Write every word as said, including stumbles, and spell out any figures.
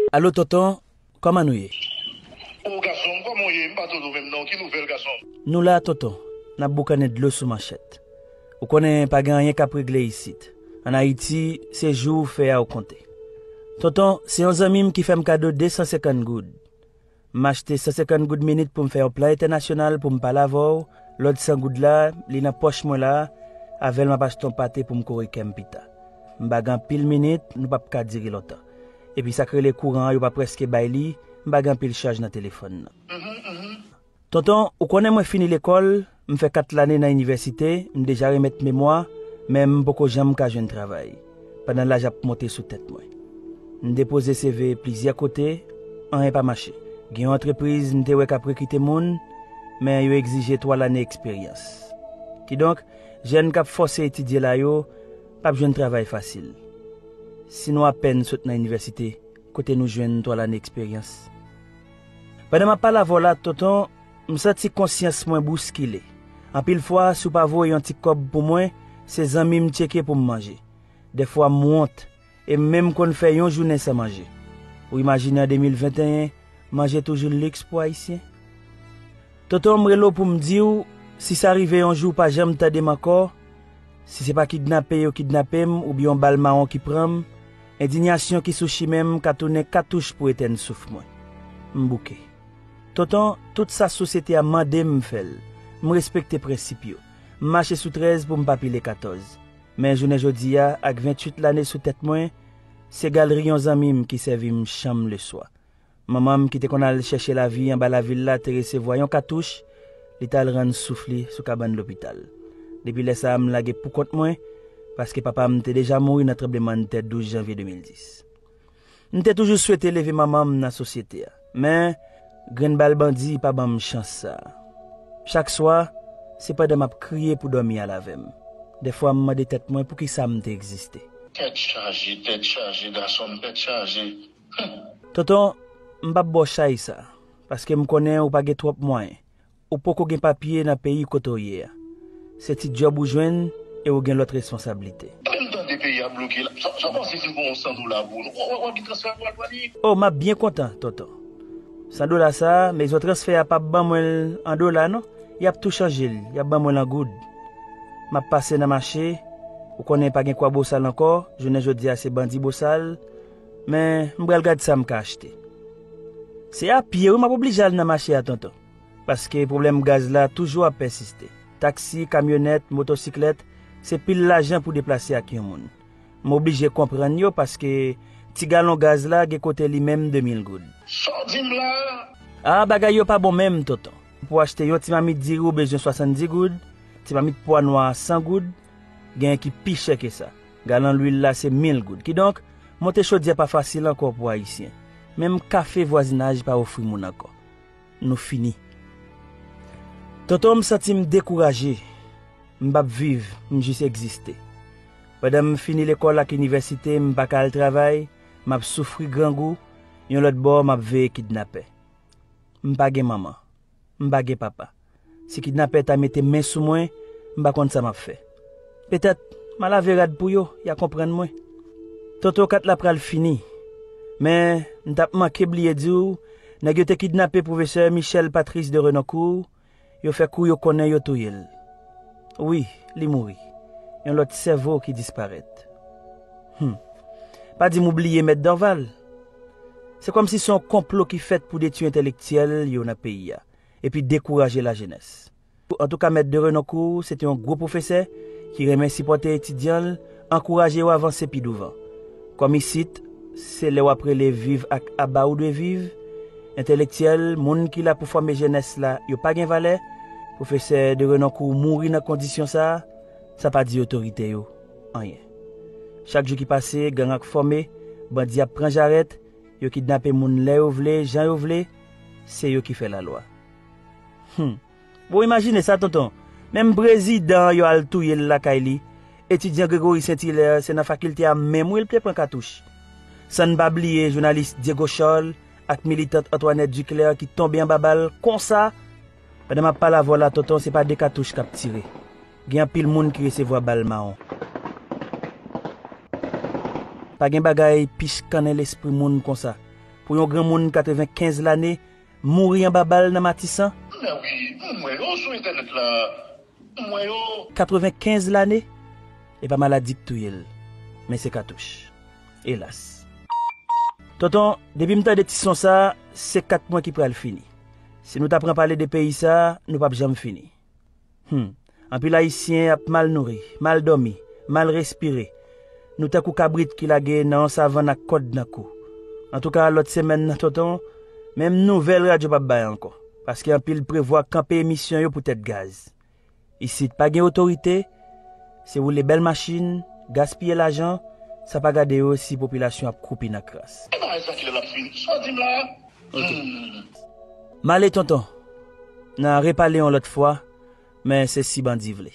Alo, tonton, kòman nou ye? O, gason m, kòman w ye? M pa tande w menm non. Ki nouvèl, gason m? Nou la, tonton. N ap boukannen dlo sou manchèt. Ou konnen pa gen anyen k ap regle isit. Ann Ayiti, se jou ou fè a ou konte. Tonton, se yon zanmi m ki fè m kado de san senkant goud. M achte san senkant goud minit pou m fè yon plan entènasyonal pou m pale avè w, lòt san goud la, li nan pòch mwen la, avè l m ap achte yon pate pou m kore kè m pita. M pa gen anpil minit, nou p ap ka dire lontan. Epi sa k rele kouran an, yo pa prèske bay li, m pa gen anpil chaj nan telefòn nan. Tonton, ou konnen mwen fini lekòl, m fè kat lane nan inivèsite, m deja remèt memwa, men m poko janm ka jwenn travay, pandan laj ap monte sou tèt mwen. M depoze C V plizyè kote, anyen pa mache. Gen yon antrepriz m te wè k ap rekite moun, men yo egzije twa lane eksperyans. Kidonk, jèn k ap fòse etidye la yo p ap jwenn travay fasil. Si nou apèn sot nan inivèsite, kote nou jwenn twa lane eksperyans? Pandan m ap pale avè w la, tonton, m santi konsyans mwen bouskile. Anpil fwa, si w pa voye yon ti kòb pou mwen, se zanmi m tcheke pou m manje. Dèfwa, m wont, e m menm konn fè yon jounen san manje. Ou imajine an de mil venteyen, manje toujou liks pou Ayisyen? Tonton, m rele w pou m di w, si sa rive yon jou w pa janm tande m ankò, si se pa kidnape yo kidnape m oubyen yon bal mawon ki pran m, endinyasyon ki sou chimen m ka tounen katouch pou etèn souf mwen. M bouke. Tonton, tout sa sosyete a mande m, m fè l. M respekte prensip yo. M mache sou trèz pou m pa pile katòz. Men jounen jodi a, ak venntuit lane sou tèt mwen, se galri yon zanmi m ki sèvi m chanm leswa. Manman m ki te konn al chèche lavi anba lavil la te resevwa yon katouch, li t al rann souf li sou kabann lopital. Depi lè sa a, m lage poukont mwen, paske papa m te deja mouri nan tranblemanntè douz janvye de mil dis. M te toujou swete leve manman m nan sosyete a, men grenn bal bandi pa ban m chans sa a. Chak swa, se pandan m ap kriye pou dòmi al avè m. Dèfwa, m mande tèt mwen poukisa m te egziste. Tèt chaje, tèt chaje, gason m, tèt chaje. Tonton, m p ap ba w chay sa, paske m konnen ou pa gen twòp mwayen. Ou poko gen papye nan peyi kote w ye a. Se ti djòb ou jwenn e ou gen lòt responsablite. Menm tande peyi a bloke la, sa, sa w panse si m pran yon san dola pou ou? W, w, w ap gen transfè pou al pale? O, m ap byen kontan, tonton. San dola sa a, mezon transfè a p ap ban mwen l an dola, non. Y ap tou chanje l, y ap ban mwen l an goud. M ap pase nan mache, ou konnen pa gen kwa bosal ankò, jounen jodi a se bandi bosal, men m pral gad sa m ka achte. Se a pye, wi, m ap oblije al nan mache a, tonton. Paske pwoblèm gaz la toujou ap pèsiste. Taksi, kamyonèt, motosiklèt, se pil lajan pou deplase ak yon moun. M oblije konprann yo paske ti galon gaz la gen kote li menm de mil goud. Sa w di m la a? A, bagay yo pa bon menm, tonton. Pou achte yon ti mamit diri ou bezwen swasanndis goud, ti mamit pwa nwa a san goud, genyen ki pi chè ke sa. Galon lwil la se mil goud. Kidonk, monte chodyè pa fasil ankò pou Ayisyen. Menm kafe vwazinaj pa ofri moun ankò. Nou fini. Tonton, m santi m dekouraje. M p ap viv, m jis egziste. Pandan m fini lekòl ak inivèsite, m pa ka al travay, m ap soufri grangou, yon lòt bò, m ap veye kidnapè. M pa gen manman. M pa gen papa. Si kidnapè ta mete men sou mwen, m pa konn sa m ap fè. Petèt, m a lave rad pou yo, y a konprann mwen. Tonton, kat la pral fini. Men, m t ap manke bliye di w, nèg yo te kidnape pwofesè Michel Patrice de Renoncourt, yo fè kou yo konnen yo touye l. Wi, li mouri. Yon lòt sèvo ki disparèt. Hum. Pa di m ou bliye Mèt Dorval. Se kòmsi se yon konplo ki fèt pou detwi entèlektyèl yo nan peyi a, epi dekouraje lajenès. Antouka, Mèt de Renoncourt, se te yon gwo pwofesè ki renmen sipòte etidyan l, ankouraje yo avanse pi douvan. Kòm isit, se lè w ap rele viv ak aba ou dwe viv, entèlektyèl, moun ki la pou fòme jenès la, yo pa gen valè, pwofesè de Renoncourt mouri nan kondisyon sa a, sa pa di otorite yo anyen. Chak jou ki pase, gang ap fòme, bandi ap pran jarèt, yo kidnape moun lè yo vle, jan yo vle, se yo ki fè lalwa. Hum. Bon, imajine sa, tonton. Menm prezidan an yo al touye l lakay li. Etidyan Gregory Saint Hilaire, se nan fakilte a menm wi l te pran katouch. San n pa bliye jounalis Diego Charles ak militant Antoinette Duclair ki tonbe anba bal konsa. Pandan m ap pale avè w la, tonton, se pa de katouch k ap tire. Gen anpil moun ki resevwa bal mawon. Pa gen bagay pi chikannen lespri moun konsa. pou yon granmoun katrevenkenz lane mouri anba bal nan Matisan? Men wi, m wè yo sou entènèt la. M wè yo. Katrevenkenz lane? E pa maladi k touye l, men se katouch. Elas. Tonton, depi m tande ti son sa, se kat mwen ki pral fini. Si nou ta pran pale de peyi sa, nou p ap janm fini. Hmm. Anpil Ayisyen ap mal nouri, mal dòmi, mal respire. Nou tankou kabrit ki lage nan yon savann ak kòd nan kou. Antouka, lòt semèn nan, tonton, menm nouvèl radyo p ap bay ankò. Paske anpil prevwa kanpe emisyon yo poutèt gaz. Isit pa gen otorite, se woule bèl machin, gaspiye lajan, san pa gade yo si popilasyon ap kwoupi nan kras. E bagay sa kilè l ap fini? Sa w di m la? Ok. Hmm. M ale, tonton. N a repale yon lòt fwa, men se si bandi vle.